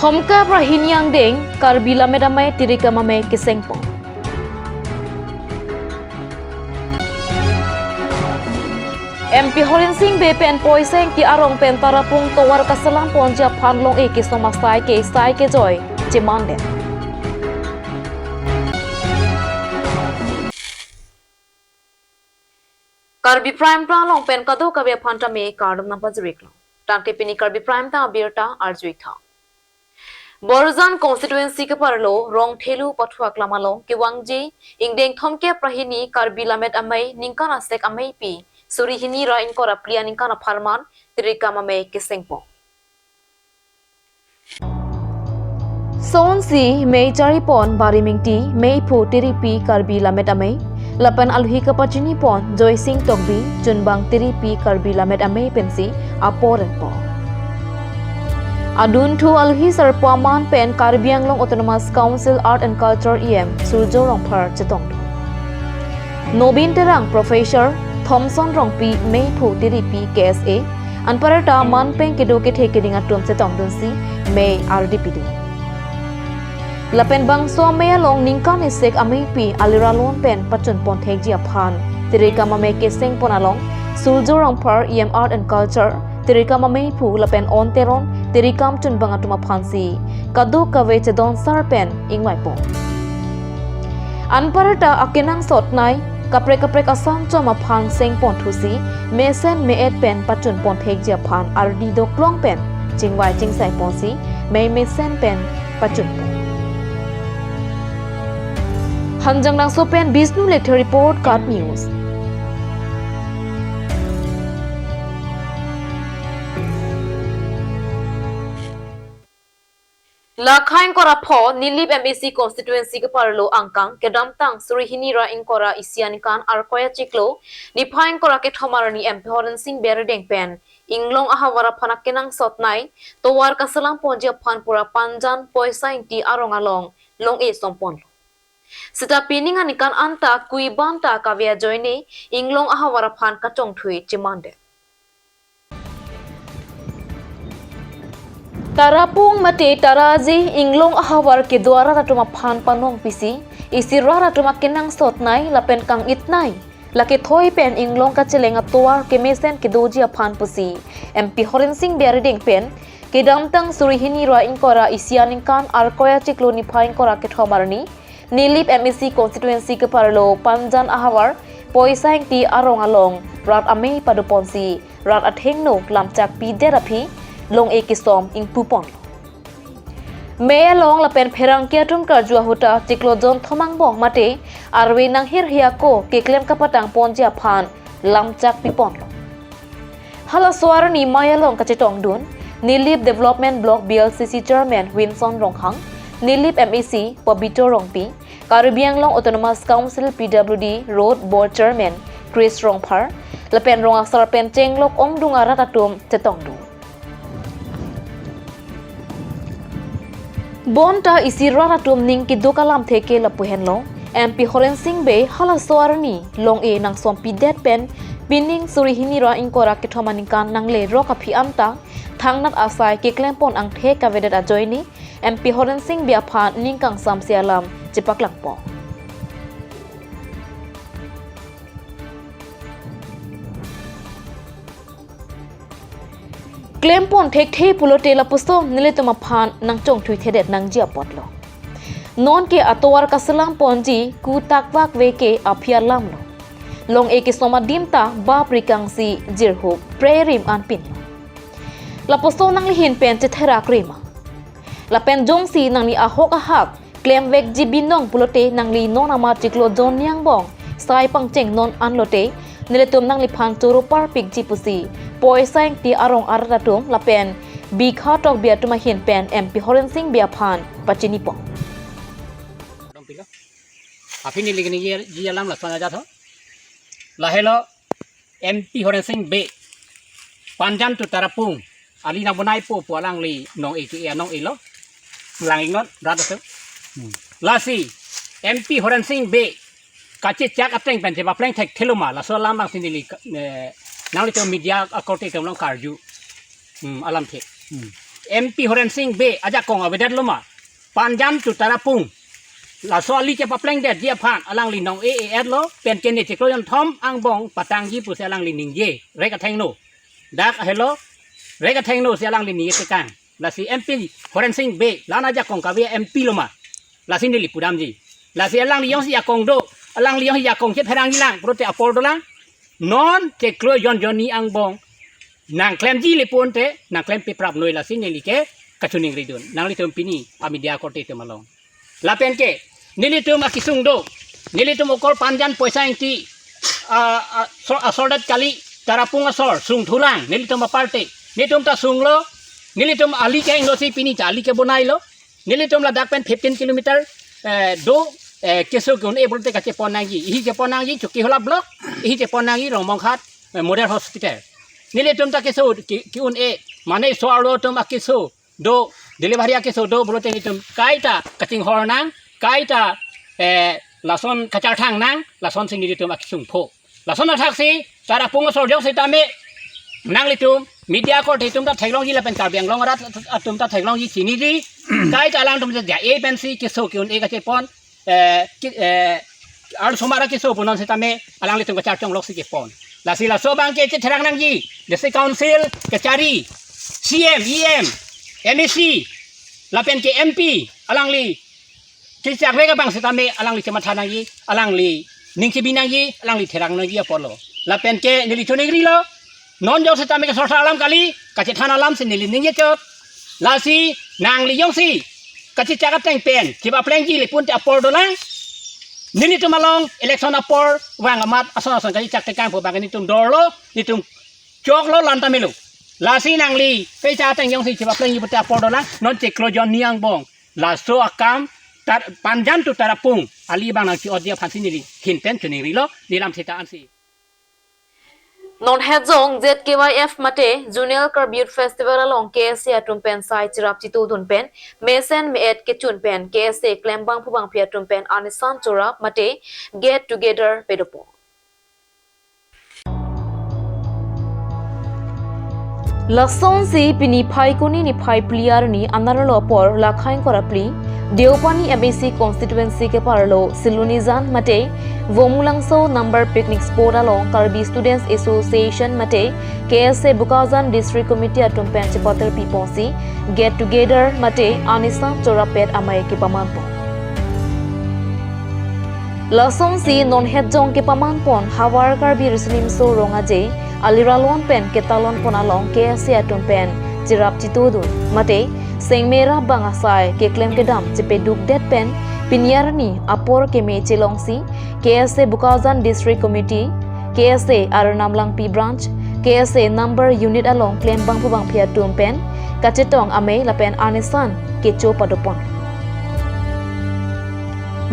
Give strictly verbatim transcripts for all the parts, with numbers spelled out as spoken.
Thomkep ra hini angdeng, Karbi Lammet Amei Tirikam Amei kesengpon. M P Horen Sing Bey pen Poisa Ingti arong pen Tarapung tovar kaselam ponji aphan long-e kesom asai ke sai kejoi chemandet. Karbi Prime Time along pen kadokave aphan tame kardom nangpajir-iklo. Tangte pini Karbi Prime Time abirta arju-ik tha. Borjan constituency keparlo Rongthelu pathu aklam along kevangji ingdeng thomkep ra hini Karbi Lammet Amei ningkan asek ameipi suri hini ra ingkoi ra phli aningkan apharman Tirikam Amei kesengpon. Sonsi mei charipon Barim Ingti, meiphu tiripi Karbi Lammet Amei, lapen alohi kapachinipon Joysing Tokbi, chunbang tiripi Karbi Lammet Amei pensi apor enpo. Adunthu alohi sarpo aman pen Karbi Anglong Autonomous Council Art and Culture E M Surjo Rongphar chetongdun. Nobin Terang, Professor Thomson Rongpi, meiphu tiripi K S A, anparta manpeng kedo kethe keding atum chetongdunsi mei ardi pidun. Lapen bangso amei along ningkan isek ameipi alira lon pen pachunpon thekji aphan Tirikam Amei kesengpon along Surjo Rongphar E M Art and Culture, Tirikam Ameiphu lapen On Teron, Tirikam chunbang atum aphansi kadokave chedon sar pen ingvaipon. Anparta akenangsot nei kaprek kaprek asan chom aphan sengpon thusi mesen me-et pen pachunpon thekji aphan ardi doklong pen chingvai chingsaiponsi mei mesen pen pachunpon. Hanjangnangso pen Bishnu Lekthe report, KAT News. Lakha ingkoi ra pho Nilip M A C constituency keparlo angkang kedamtang suri hini ra ingkoi ra isi aningkan Arkoi achiklo niphai ingkoi ra kethom arni M P Horen Sing Bey arideng pen inglong ahavar aphan akenangsot nei tovar kaselam ponji aphan pura Panjan Poisa Ingti arong along long-e somponlo. Seta pining aningkan anta kui banta kave ajoine inglong ahavar aphan kachongthui chemandet. Tarapung mate Taraji inglong ahavar kedo arat atum aphan panong pisi, isi rat atum akenangsot nei lapen kang-it nei, lake thoi pen inglong kacheleng atovar kemesen kedoji aphan pusi M P Horen Sing Bey arideng pen kedamtang suri hini ra ingkoi ra isi aningkan Arkoi achiklo niphai ingkoi ra kethom arni Nilip M A C constituency keparlo Panjan ahavar Poisa Ingti arong along rat amei padoponsi rat athengno lamchak pidet aphi long-e kesom ingpuponlo. Mei along lapen pherangke atum karju ahut ta chiklo jonthom angbong mate arve nanghirhe ako keklem kapatang ponji aphan lamchak piponlo. Halaso arni mei along kachetongdun Nilip Development Block B L C C Chairman Winson Ronghang, Nilip M A C Pobito Rongpi, Karbi Anglong Autonomous Council P W D Road Board Chairman Chris Rongphar, lapen rong asar pen chenglok ongdung arat atum chetongdun. Bonta isi rat atum ning keduk alamthe ke lapu henlo, M P Horen Sing Bey halaso arni long-e nangsom pidet pen pining suri hini ra ingkoi ra kethom aningkan nanglerok aphi anta thangnat asai keklempon angthek kavedet ajoine M P Horen Sing Bey aphan ning kangsamse alam chepaklangpo. Klempon thekthe pulote lapuson nelitum aphan nangchongthuithedet nangji apotlo. Nonke atovar kaselam ponji ku takvak ve ke aphi alamlo. Long-e kesom adim ta bap rikangsi jirhup prerim anpinlo. Lapuson nanglihin pen chetherak rima. Lapen jongsi nangli ahok ahak klemvekji binong pulote nangli non amat chiklo jon ni angbong sai pangcheng non anlote nelitum nangliphan choro parpikji pusi Poisa Ingti arong arat atum lapen Bikha Tokbi atum ahin pen M P Horen Sing Bey aphan pachinipon. Aphi neli kini ji alam lason aja tho. Lahelo M P Horen Sing Bey, Panjan to Tarapung, ali nang bonai po po alangli nong-e ke-e nong-elo. Lang ingon, rat atum. Hmm. Lasi, M P Horen Sing Bey, kachechak ateng pen chepapleng thekthelo ma, laso alam nangsi neli, eh, nanglitum media akorte atum along karju. Hmm, alamthe. Hmm. M P Horen Sing Bey ajakong avedetlo ma, Panjan to Tarapung laso ali kepaplengdetji aphan alangli nong-e-et lo, pen ke ne chiklo jonthom angbong patangji pusi alangli ningje, rek athengno. Dak ahelo, rek athengno si alangli ningje tekang. Lasi M P Horen Sing Bey, la-an ajakong kave M P lo ma, lasi neli pudamji. Lasi alangli jongsi jakong do, alangli jongsi jakong chepherangjilang pulote apor dolang. Non chiklo jon jon ni angbong nangklemji le pulote nangklem peprap noi, lasi neli ke kachiningridun nanglitum pini a media korte atum along. Lapen ke nelitum akesung do, nelitum okol Panjan Poisa Ingti, ah, ah, so, asordet kali, Tarapung asor sungthulang, nelitum aparte, nelitum ta sunglo, nelitum ali ke inglo si pini ta ali ke bonailo, nelitum ladak pen fifteen kilometer, eh, do, eh, keso ke-un-e pulote kachepon nangji, ihi chepon nangji Chokihola block, ihi chepon nangji Rongmonghat, eh, model hospital. Nelitum ta keso ke, ke-un-e, mane so-arlo atum akeso do, delivery akeso do pulote nelitum kaita kachinghon nang, kaita, eh, lason kacharthang nang, lasonsi nelitum akesung pho. Lason athaksi Tarapung asor jok setame nanglitum media korte atum ta theklongji lapen Karbi Anglong arat atum ta theklongji, chiniji. Kaita alangtum ja-e pensi keso ke-un-e kachepon, eh, ki-, eh, arlosomar akeso pu non setame alanglitum kacharchonglok si kepon. Lasi laso abang ke chetherang nangji, District Council kachari, C M, E M, M A C, lapen ke M P, alangli kechak vek abang setame alangli chematha nangji, alangli ning chebi nangji, alangli therang nangji apotlo. Lapen ke neli chiningrilo, non jok setame ke sorsar alam kali, kachethan alam si neli ningje chot. Lasi nangli jongsi kachechak ateng pen chepaplengji le pulote apor dolang. Nelitum along election apor vang amat ason ason kachechak tekang pu abang nelitum dorlo, nelitum choklo, la-an ta melo. Lasi nangli pechak ateng jongsi chepaplengji pulote apor dolang. Non chiklo jon ni angbong laso akam tar, Panjan to Tarapung ali abang nangche-otji aphansi neli ahin pen chiningrilo, neli lam seta ansi. Non Hetjong Z K Y F mate Zonal Karbi Youth Festival along K S A atum pen sai cherap chetudun pen mesen me-et kechun pen K S A klembangphu bangphi atum pen anisan cherap mate get together padopon. Lasonsi pini Phaikuni niphai phli arni anerlo apor lakhai ingkoi ra phli Deopani M A C constituency keparlo Silonijan mate Vomulangso number picnic spot along Karbi Students Association mate K S A Bokajan District Committee atum pen chepaterpi ponsi get together mate anisan cherap pet amei kepamanpon. Lasonsi non Hetjong kepamanpon havar Karbi Riso Nimso Rong Aje aliralon pen ketalonpon along K S A atum pen cherap chetudun mate sengme rap bang asai keklem kedam chepadukdet pen pini arni apor keme chelongsi K S A Bokajan District Committee, K S A Arnam Langpi Branch, K S A number unit along klembangphu bangphi atum pen kachetong amei lapen anisan kecho padopon.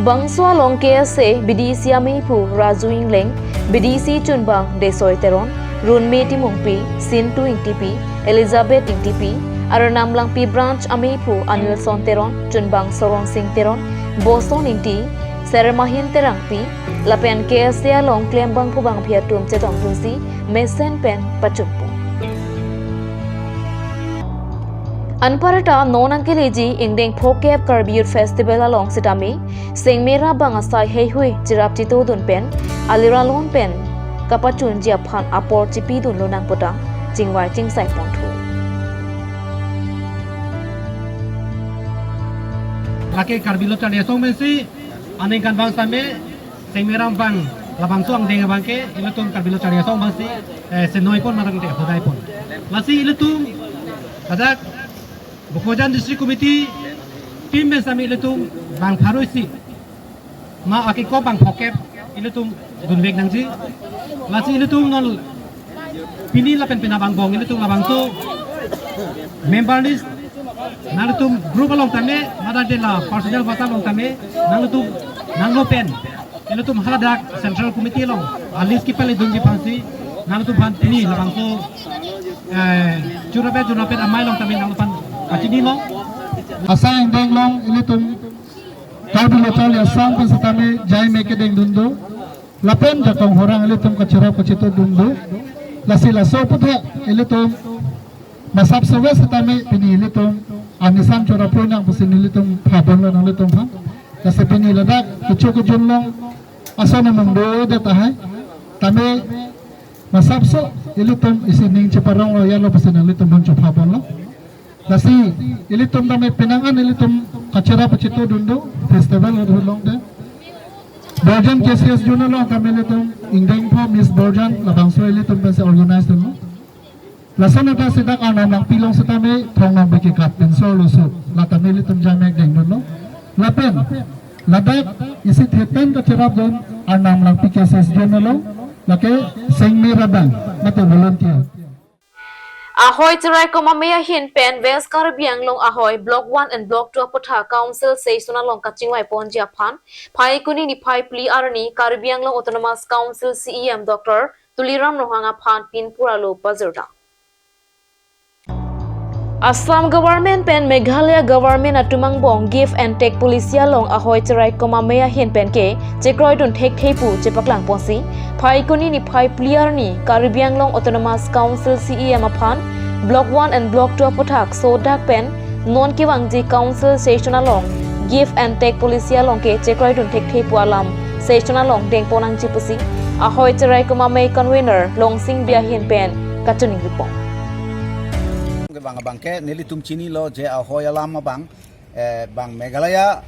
Bangso along K S A B D C ameiphu Raju Ingleng, B D C chunbang Desoi Teron, Runme Timungpi, Sintu Ingtipi, Elizabeth Ingtipi, Arnam Langpi Branch ameiphu Anilson Teron, chunbang Soron Sing Teron, Boson Ingti, Sermahin Terangpi, lapen K S A along klembangphu bangphi atum chetongdunsi mesen pen pachunpon. Anparta non angkeleji ingdeng phokep Karbi Youth Festival along setame sengme rap bang asai heihui cherap chetudun pen aliralon pen kapachunji aphan apor chepidun lonang pu ta chingvai chingsai ponthu. Lake Karbi Lo Charli Asong pensi aningkan bang setame sengme rap bang labangso angdeng abang ke ilitum Karbi Lo Charli Asong bangsi, eh, senoipon ma tangte hodaipon. Lasi ilitum ladak Bokajan District Committee team pen setame ilitum bang pharo isi ma akiko bang phokep ilitum dunvek nangji. Lasi ilitum non pini lapen penap angbong ilitum labangso member list nangtum group along tame, mada de la personal bata along tame, nangtum nanglo pen ilitum haladak Central Committee along a list kepaledunji aphansi nangtum aphan pini labangso, eh, cherap pet cherap pet amei along tame nangtum aphan kachinilo. Asai angdeng along ilitum Karbi Lo Charli Asong pen setame jaime kedengdun do. Lapen jakong horang ilitum kacherap kachetudun do. Lasi laso aphuthak ilitum Masap sowes tame pini ilitum anisan chorap nang pusi nelitum phabon lo nanglitum aphan. Lasi pini ladak kecho kejun along ason among do de tahai. Tame masap so ilitum isi ning cheparong lo ya lo pusi nelitum phan chophabon lo. Lasi ilitum tame penang an ilitum kachera pachito dun do festival ahut along de. Borjan K C S Zone along tame ilitum ingdeng pho Miss Borjan labangso ilitum pensi organize dun lo. Lason ata sidak Arnam Langpi along setame thong nang biki kat pinso lo su. La tame ilitum jamek deng dun lo. Lapen ladak isi thetan kacherap dun Arnam Langpi K C S Zone along. Lake sengme radang mate volunteer. Ahoi cherai komame ahin pen West Karbi Anglong ahoi Block one and Block two aputhak Council session along kachingvai ponji aphan Phaikuni niphai phli arni Karbi Anglong Autonomous Council C E M Doctor Tuliram Ronghang aphan pinpur alo pajirta. Assam government pen Meghalaya government atum angbong give and take policy along ahoi cherai komame ahin pen ke chekroidun thekthe pu chepaklang ponsi Phaikuni niphai phli arni Karbi Anglong Autonomous Council C E M aphan Block one and Block two aputhak sodak pen non kevangji Council session along give and take policy along ke chekroidun thekthe pu alam session along dengpon nangji pusi ahoi cherai komame convener Longsing Bey ahin pen kachiningri pon. Kevang abang ke nelitum chinilo je ahoi alam abang, eh, bang Meghalaya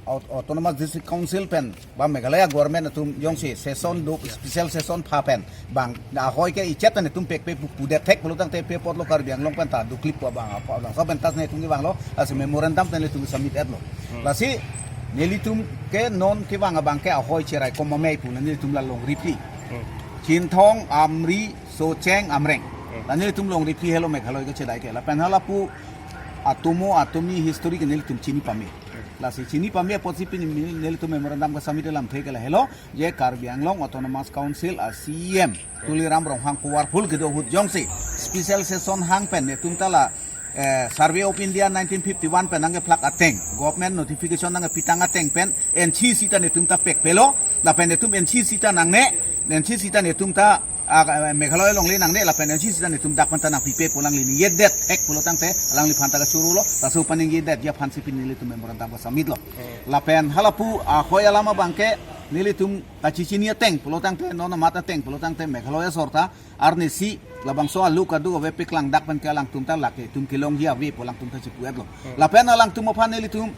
Aut-, Autonomous District Council pen bang Meghalaya government atum jongsi session do, special session pha pen bang ahoi ke ichet netum pek pe pu-, pudet thek pulo tangte pe apotlo Karbi Anglong pen ta duklip pu abang apa abang so pen tas netum kevanglo, lasi memorandum ta netum submit etlo. Lasi nelitum ke non kevang abang ke ahoi cherai komame pu nelitum la Longriphi, Chinthong, Amri, Socheng, Amreng. La nelitum Longriphi helo Meghalaya kachedai ke. Lapen halapu atomo atomi history ke nelitum chini pame. Lasi chini pame apotsi pini nelitum memorandum kasubmit alamthe ke lahelo je Karbi Anglong Autonomous Council a C E M Tuliram Ronghang powerful kedo ahut jongsi special session hang pen netum ta la, eh, Survey of India nineteen fifty-one pen nangkephlak ateng, government notification nangkepitang ateng pen N C C ta netum ta pekpelo, lapen netum N C C ta nangne, N C C ta netum ta, ah, Meghalaya alongle nangne, lapen N C C ta netum dak pen ta nangpipe pu alangli ningjedet thek pulo tangte alangliphan ta kachurulo, laso paningjedet aphansi pini nelitum memorandum kasubmitlo. Lapen halapu ahoi alam abang ke nelitum kachichini ateng pulo tangte non amat ateng pulo tangte Meghalaya sorta arnisi labangso alu kadu ave paklang dak pen ke alangtum ta lake tum kelongji ave pu alangtum ta chipu etlo. Lapen alangtum aphan nelitum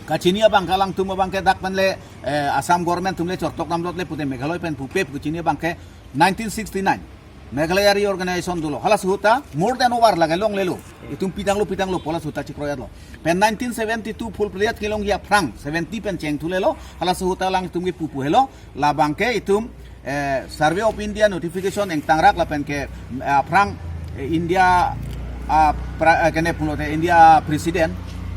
kachini abang ke alangtum abang ke dak pen le, eh, Assam government atum le chortok damlot le pute Meghalaya pen pupe pu kachini abang ke nineteen sixty-nine Meghalaya reorganization dolo. Halaso ahut ta more than over lake longlelo. Itum pitanglo pitanglo pu halaso ahut ta chikroi etlo. Pen nineteen seventy-two full period kelongji aphrang seventy pen chengthulelo. Halaso ahut ta alangtum kepu pu helo. Labang ke itum, eh, Survey of India notification engtangrak lapen ke, eh, aphrang, eh, India, ah, pra-, eh, kene pulote India President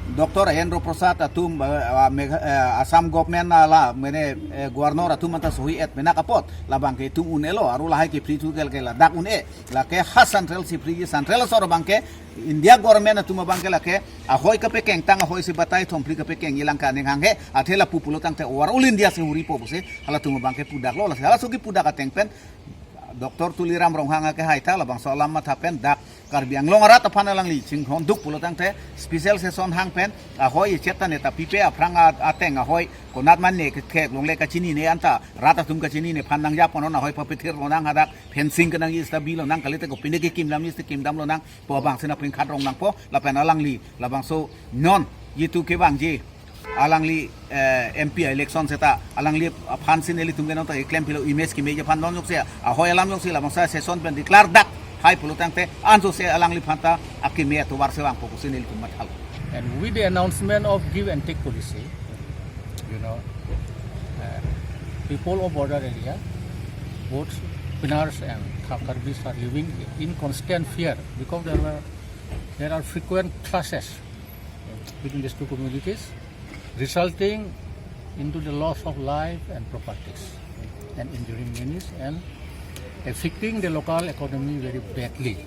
Doctor Rajendra Prasad atum, eh, ah, Megha-, eh, Assam government ala mene, eh, governor atum anta sohi et menak apot labang ke itum un-elo, aru lahai ke free thu kel ke ladak un-e, lake ha central si free central asor abang ke India government atum abang ke lake ahoi kapekeng tang ahoi si batai thomphli kapekeng ilang kaning hanghe, athe lapu pulo tangte overall India si huripo pusi halatum abang ke pudaklo, lasi halaso kepudak ateng pen Doctor Tuliram Ronghang akehai ta labangso alam matha pen dak Karbi Anglong arat aphan alangli chinghon duk pulo tangte special session hang pen ahoi ichet ta neta pipe aphrang a-, ateng ahoi konat mane kethek longle kachinine anta rat atum kachinine aphan nangjaponon, ahoi papethir lonang hadak fencing kenangji sta bilo nang kalite kopine kekim damji sta kim damlo nang pu abang si nangpingkhat rong nangpo lapen alangli labangso non jitu kevangji alangli, eh, M P election seta alangli aphan si nelitum ke non ta keklem pilo image kemeji aphan non jongsi ahoi alam jongsi labangso session pen declare dak hai pulo tangte anso se alangliphan ta akeme atovar si vangpo pusi nelitum mathalo. And with the announcement of give and take policy, you know, uh, people of border area, both Penars and Kha-, Karbis are living in constant fear because there were, there are frequent clashes between these two communities, resulting into the loss of life and properties and injuring many and affecting the local economy very badly.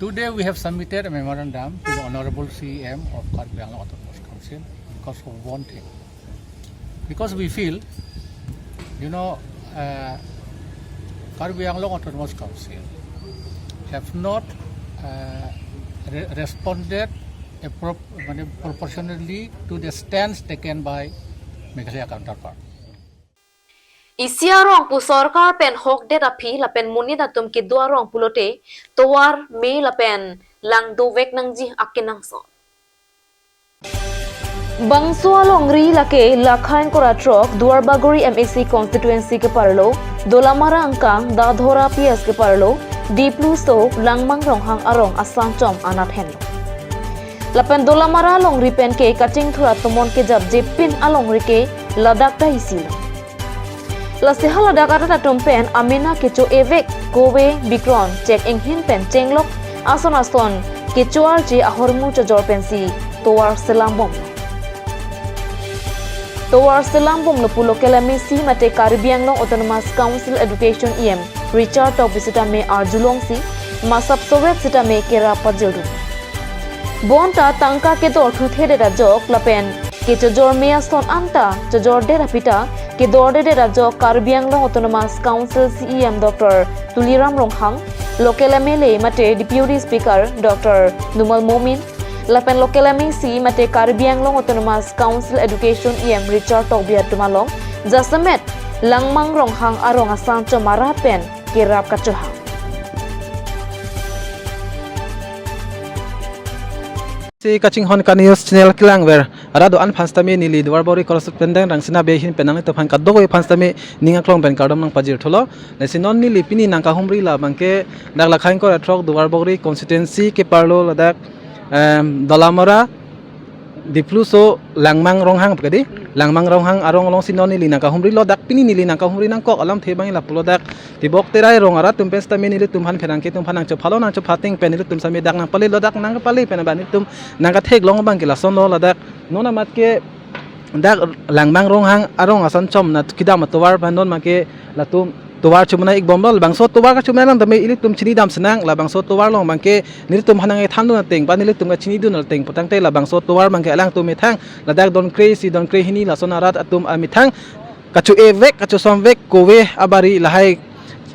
Today we have submitted a memorandum to the Honorable C E M of Karbi Anglong Autonomous Council because of one thing. Because we feel, you know, uh, Karbi Anglong Autonomous Council have not uh, re- responded appro- মানে, proportionally to the stance taken by Meghalaya counterpart. Isi arong pu sorkar pen hokdet aphi lapen monit atum kedo arong pulote tovar me lapen lang dovek nangji akenangsot. Bangso alongri lake Lakha ingkoi ra throk Duarbagori M A C constituency keparlo, Dolamara angkang Dadhora P S keparlo, Dipluso Langmang Ronghang arong asanchom anat henlo. Lapen Dolamara alongri pen ke kachingthur atomon kejapjepin alongri ke ladak ta isilo. Lasi haladak arat atum pen amena kecho-evek, kove, bikron, chek inghin pen chenglok ason ason kecho-arje ahormu chojor pensi tovar selam bomlo. Tovar selam bomlo pu local M A C mate Karbi Anglong Autonomous Council Education E M Richard Tokbi sitame arjulongsi, masap sowet sitame kerap pajirdun. Bonta tangka kedor thuthedet ajok lapen kechojor me ason anta chojordet aphi ta kedordedet ajok Karbi Anglong Autonomous Council C E M Doctor Tuliram Ronghang, local M L A mate Deputy Speaker Doctor Numal Momin, lapen local M A C mate Karbi Anglong Autonomous Council Education E M Richard Tokbi atum along jasemet Langmang Ronghang arong asanchom arat pen kerap kachohang. Si kachinghon ka news channel kelangver arat do-an aphan sitame neli Duarbagori correspondent Rangsina Bey ahin pen nanglitumphan kadokave aphan sitame ning aklong pen kardom nangpajirthulo. Lasi non neli pini nangkahumri labangke dak Lakha ingkoi ra throk Duarbagori constituency keparlo ladak, em, Dolamara Dipluso Langmang Ronghang pekadi, Langmang Ronghang arong alongsi non neli nangkahumrilo. Dak pini neli nangkahumri nangkok alamthe abang lapulo dak Tibok Terai arong arat atum pen sitame nelitumphan pherangke atumphan nangchophalo, nangchophating pen nelitum sitame dak nangpalilo. Dak nangpali pen abang nelitum nangkatheklong abangke lasonlo, ladak non amat ke dak Langmang Ronghang arong asanchom na kedam atovar abang non abangke latum tovar chobonai-ik bomlo. Labangso tovar kachobonai along tame ilitum chinidam sinang, labangso tovar along abangke nelitum hanang ethandun ateng ba nelitum kachinidun ateng putangte labangso tovar abangke alangtum methang ladak don kre-isi don kre-hini lason arat atum amethang kacho-evek, kachosomvek, kove abari lahai,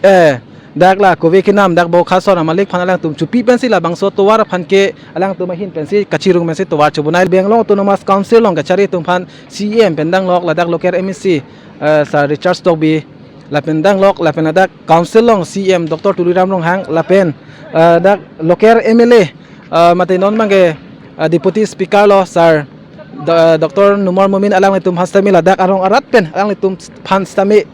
eh, dak la kove kenam dak Bokha Sor amalik aphan alangtum chopi pensi labangso tovar aphan ke alangtum ahin pensi kachirung pensi tovar chobonai. Karbi Anglong Autonomous Council along kachari atum aphan C E M pen danglok ladak local M A C, eh, Sir Richard Tokbi, lapen danglok lapen ladak council along C E M Doctor Tuliram Ronghang lapen, eh, dak local M L A, eh, mate non abangke, eh, Deputy Speaker lo Sir Do- Doctor Numal Momin, alanglitum aphan sitame ladak arong arat pen alanglitum aphan sitame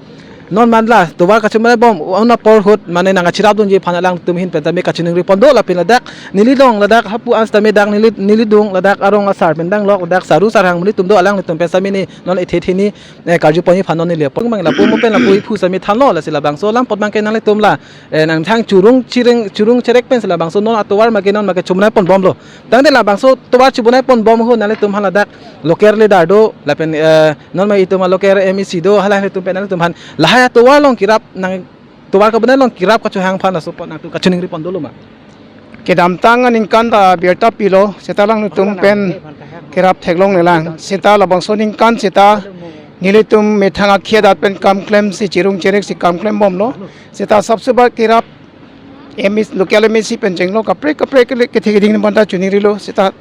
non manla tovar kachobonai bom un apor ahut mane nangkachirapdunji aphan alangtum ahin pen tame kachiningri pondo. Lapen ladak neli along ladak hapu an sitame dak neli, neli adung ladak arong asar pen danglok ladak Saru Sarhang monit atum do, alanglitum pen sitame ne non ethe theni, eh, karju ponji aphan non neli apor mang lapu mo pen lapu iphu sitame thanlo. Lasi labangso alam apot abangke nanglitum la, eh, nangthang chirung chireng chirung cherek pensi labangso non atovar abangke non abangke chobonai pon bomlo. Tangte labangso tovar chobonai pon bom ahut nanglitum aphan ladak local leader do lapen, eh, non ma itum local M A C do, hala itum pen nanglitum aphan lahai atovar along kerap nang tovar kabonai along kerap kachohang aphan laso apot nangtum kachiningri pondolo ma? Kedamtang aningkan ta birta pilo, seta alanglitum pen kerap theklonglelang. Seta labangso aningkan seta nelitum methang akhei adat pen kam klemsi chirung chereksi kam klem bomlo. Seta sabsebar kerap M A C, local M A C pen chenglok kaprek kaprek ke kethe keding bonta chiningrilo. Seta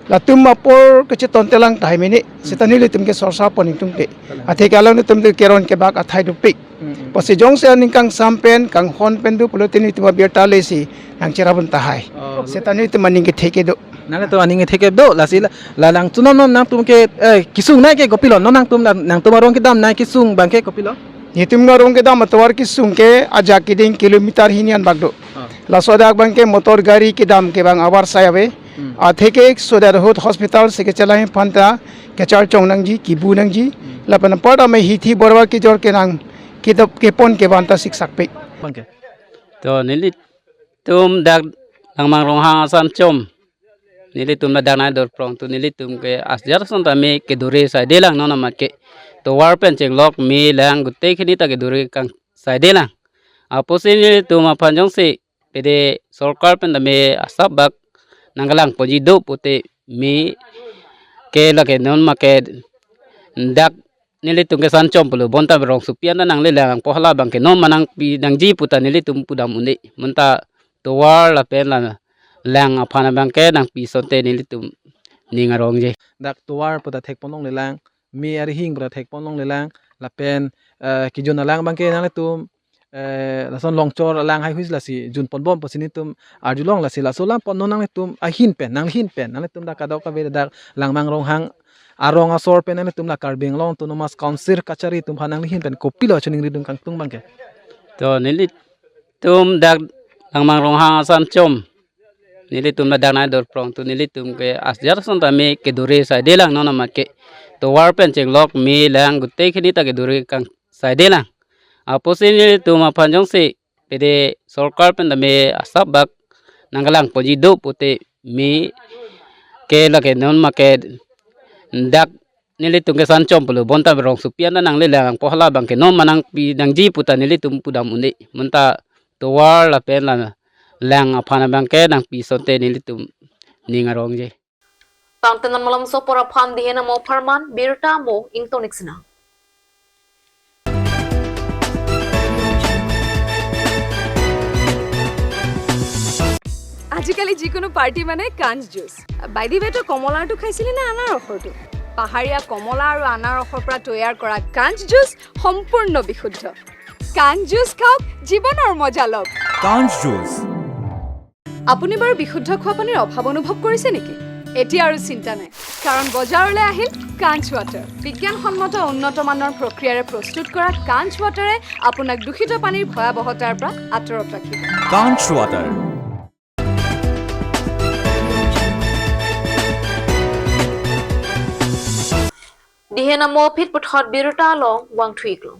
latum apor kachetontelang tahai mene. Seta nelitum ke sorsa pon ingtungte. Athe ke alanglitum ke keron kebak athai dopik. Hmm. Pusi jongsi aning kangsam pen kanghon pen do pulote nelitum abirta lesi nangcherapdun tahai. Oh. Seta nelitum aning kethe kedo. Nanglitum aning kethe kedo, lasi la, la nangtum non nangtum ke, eh, kesung nai ke kopilo, non nangtum la, nangtum arong kedam nai kesung abangke kopilo? Nelitum arong kedam atovar kesung ke ajak keding kilometer hini an bak do. Ah. Laso adak abangke motor gari kedam ke abang avarsai ave. Hmm. Athe ke so that ahut hospital si kechelai aphan ta kecharchong nangji, kebu nangji. Hmm. Lapen apar ta me hithi borwa kejor kenang, kedap kepon ke abang ta siksak pe. Abangke. To nelitum dak Langmang Ronghang asanchom nelitum ladak nai dorprong tu nelitum ke asjar ason ta me kedore saidelang, non amat ke tovar pen chenglok me lang gute khini ta kedore kang saidelang. Apotsi nelitum aphan jongsi pede sorkar pen tame asap bak nangkalang ponji do pute me ke lake non make dak nelitum ke sanchom pulo, bonta rongsopi an ta nanglelang po, hala abangke non ma nangpi nangji puta nelitum pudam un-e. Bonta tovar lapen la lang aphan abangke nangpi asonte nelitum ning arongji. Dak tovar puta thekpon longlelang, me arihing puta thekpon longlelang, lapen, eh, kejun alang abangke nanglitum, eh, lason longchor alang haihui lasi junponbom pusi nelitum arjulong, lasi laso alam pon non nanglitum ahin pen, nanghin pen, nanglitum dak kadokave dak Langmang Ronghang arong asor pen nanglitum la Karbi Anglong Autonomous Council kachari atum aphan nanghin pen kopilo chiningridun kangtung abangke? To nelitum dak Langmang Ronghang asanchom, nelitum ladak nai dorprong tu nelitum ke asjar son ta me kedure saidelang, non amat ke tovar pen chenglok me lang gutei khini ta kedure kangsaide lang. Apotsi nelitum aphan jongsi pede sorkar pen ta me asap bak nangkelang ponji do pute me ke lake non make dak nelitum ke sanchom pulo, bonta rongsopi an ta nanglelang po, hala abangke non ma nangpi nangji puta nelitum pudam un-e. Bonta tovar lapen la lang aphan abangke nangpi asonte nelitum ning arongji. Tangte non malomso apor aphan Dihen amo apharman, birta amo ingtonik sina. আজিকালি যিকোনো পাৰ্টি মানে কাঞ্চ juice. By the ৱে, তো কমলাৰটো খাইছিলি নে আনাৰসৰটো? পাহাৰীয়া কমলা আৰু আনাৰসৰ পৰা তৈয়াৰ কৰা কাঞ্চ জুচ সম্পূৰ্ণ বিশুদ্ধ। কাঞ্চ জুচ খাওক, জীৱনৰ মজা লওক। কাঞ্চ জুচ। আপুনি বাৰু বিশুদ্ধ খোৱা পানীৰ অভাৱ অনুভৱ কৰিছে নেকি? এতিয়া আৰু চিন্তা নাই, কাৰণ বজাৰলৈ আহিল কাঞ্চ ৱাটাৰ। বিজ্ঞানসন্মত উন্নত মানৰ প্ৰক্ৰিয়াৰে প্ৰস্তুত কৰা কাঞ্চ ৱাটাৰে আপোনাক দূষিত পানীৰ ভয়াৱহতাৰ পৰা আঁতৰত ৰাখিব। কাঞ্চ water. Dihen amo phit puthot birta along vangthu-iklo.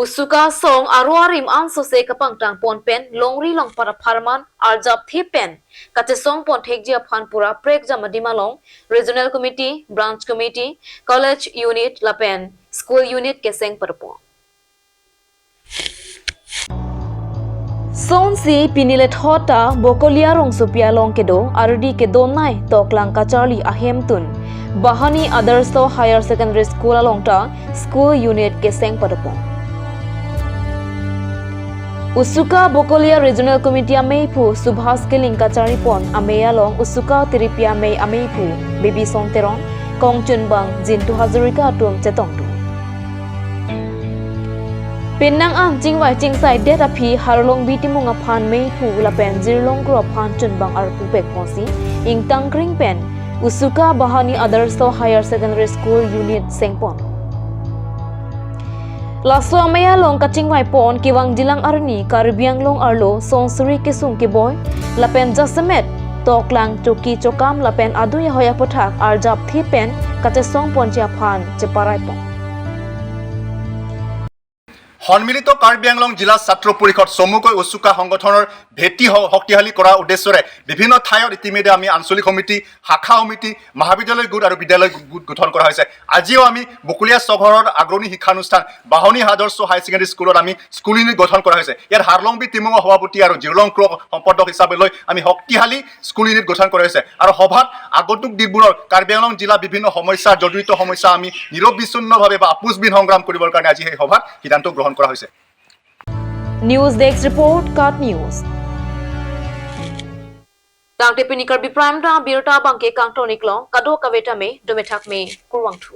Usuka song aro arim ansose kapangtang pon pen longri longpat apharman arjapthe pen kachesong pon thekji aphan pura prekjam adim along Regional Committee, Branch Committee, College Unit lapen School Unit keseng padopon. Sonsi pini lethot ta Bokolia rongsopi along kedo ardi kedonei toklang kacharli ahemtun Bahani Adarsha Higher Secondary School along ta School Unit keseng padopon. Usuka Bokolia Regional Committee ameiphu Subhas Killing kacharlipon amei along Usuka Tiripi amei ameiphu Baby Song Teron, kongchunbang Jintu Hazarika atum chetongdun. Penang an chingvai chingsaidet aphi Harlongbi Timung aphan meiphu lapen Jirlong Kro aphan chunbang arpu pekponsi ingtangkring pen Usuka Bahani Adarsha Higher Secondary School Unit sengpon. Laso amei along kachingvaipon kevangjilang arni Karbi Anglong arlo sonsuri kesung keboi lapen jasemet toklang choki chokam lapen adui ahoi aputhak arjapthe pen kachesong ponji aphan cheparaipon. সন্মিলিত কাৰ্বি আংলং জিলা ছাত্ৰ পৰিষদ চমুকৈ উচুকা সংগঠনৰ ভেটি হ-, শক্তিশালী কৰাৰ উদ্দেশ্যৰে বিভিন্ন ঠাইত ইতিমধ্যে আমি আঞ্চলিক সমিতি, শাখা সমিতি, মহাবিদ্যালয় গোট আৰু বিদ্যালয় গোট গঠন কৰা হৈছে। আজিও আমি বকুলীয়া চহৰৰ আগ্ৰণী শিক্ষানুষ্ঠান বাহনী আদৰ্শ হায়াৰ ছেকেণ্ডেৰী স্কুলত আমি স্কুল ইউনিট গঠন কৰা হৈছে। ইয়াত হাৰলংবি টিমুঙৰ সভাপতি আৰু জিৰলং ক্ৰ সম্পাদক হিচাপে লৈ আমি শক্তিশালী স্কুল ইউনিট গঠন কৰা হৈছে। আৰু সভাত আগন্তুক দিনবোৰৰ কাৰ্বি আংলং জিলা বিভিন্ন সমস্যা, জৰ্জৰিত সমস্যা আমি নিৰবিচ্ছিন্নভাৱে বা আপোচবিহীন সংগ্ৰাম কৰিবৰ কাৰণে আজি সেই সভাত সিদ্ধান্ত গ্ৰহণ কৰা হৈছে। News Desk Report, KAT News. Tangte pini Karbi Prime Time birta abangke kangtonik long, kadokave tame domethak me kurvangthu.